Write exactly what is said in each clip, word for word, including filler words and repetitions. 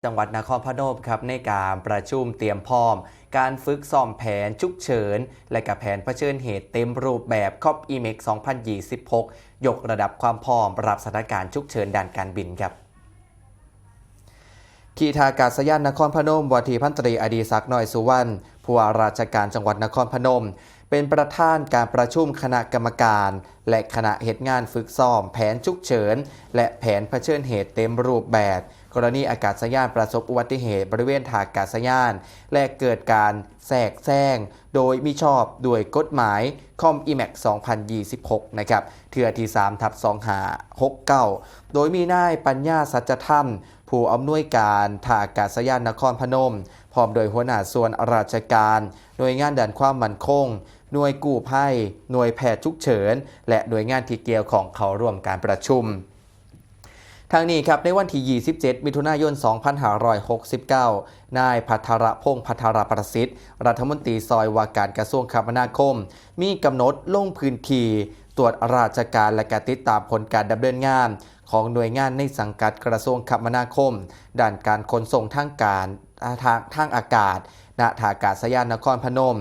จังหวัดนครพนมครับ ในการประชุมเตรียมพร้อม การฝึกซ้อมแผนฉุกเฉิน และก็แผนเผชิญเหตุเต็มรูปแบบ คอป อีเม็ก สองพันยี่สิบหก ยกระดับความพร้อมรับสถานการณ์ฉุกเฉินด้านการบินครับ ที่ท่าอากาศยานนครพนม ว่าที่พันตรีอดีศักดิ์ น้อยสุวรรณ ผู้ว่าราชการจังหวัดนครพนม เป็นประธานการประชุมคณะกรรมการ และคณะเฮ็ดงานฝึกซ้อมแผนฉุกเฉิน และแผนเผชิญเหตุเต็มรูปแบบ กรณีอากาศยานประสบอุบัติเหตุบริเวณท่าอากาศยาน และเกิดการแทรกแซงโดยมิชอบด้วยกฎหมาย คอป อีเม็ก สองพันยี่สิบหก นะครับ เทื่อที่ สามทับสองห้าหกเก้า โดยมีนายปัญญาสัจธรรม ผู้อำนวยการท่าอากาศยานนครพนม พร้อมโดยหัวหน้าส่วนราชการ หน่วยงานด้านความมั่นคง หน่วยกู้ภัย หน่วยแพทย์ฉุกเฉิน และหน่วยงานที่เกี่ยวข้องเข้าร่วมการประชุม ทั้งนี้ครับ ในวันที่ ยี่สิบเจ็ด มิถุนายน สองพันห้าร้อยหกสิบเก้า นายภัทรพงษ์ ภัทรประสิทธิ์ รัฐมนตรีซอยว่าการกระทรวงคมนาคม มีกำหนดลงพื้นที่ตรวจราชการและการติดตามผลการดำเนินงานของหน่วยงานในสังกัดกระทรวงคมนาคม ด้านการขนส่งทางการ ทาง ทางอากาศ ณ ท่าอากาศยานนครพนม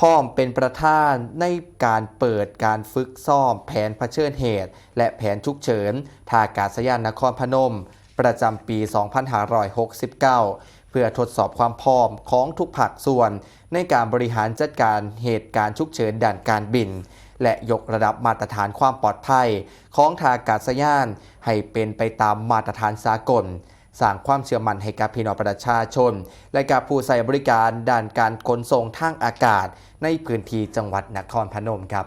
พร้อมเป็นประธานในการเปิดการฝึกซ้อมแผนเผชิญเหตุ และแผนฉุกเฉินท่าอากาศยานนครพนม ประจำปี สองพันห้าร้อยหกสิบเก้า เพื่อทดสอบความพร้อมของทุกภาคส่วน ในการบริหารจัดการเหตุการณ์ฉุกเฉินด้านการบิน และยกระดับมาตรฐานความปลอดภัย ของท่าอากาศยานให้เป็นไปตามมาตรฐานสากล สร้างความเชื่อมั่นให้กับพี่น้องประชาชน และกับผู้ใช้บริการด้านการขนส่งทางอากาศในพื้นที่จังหวัดนครพนมครับ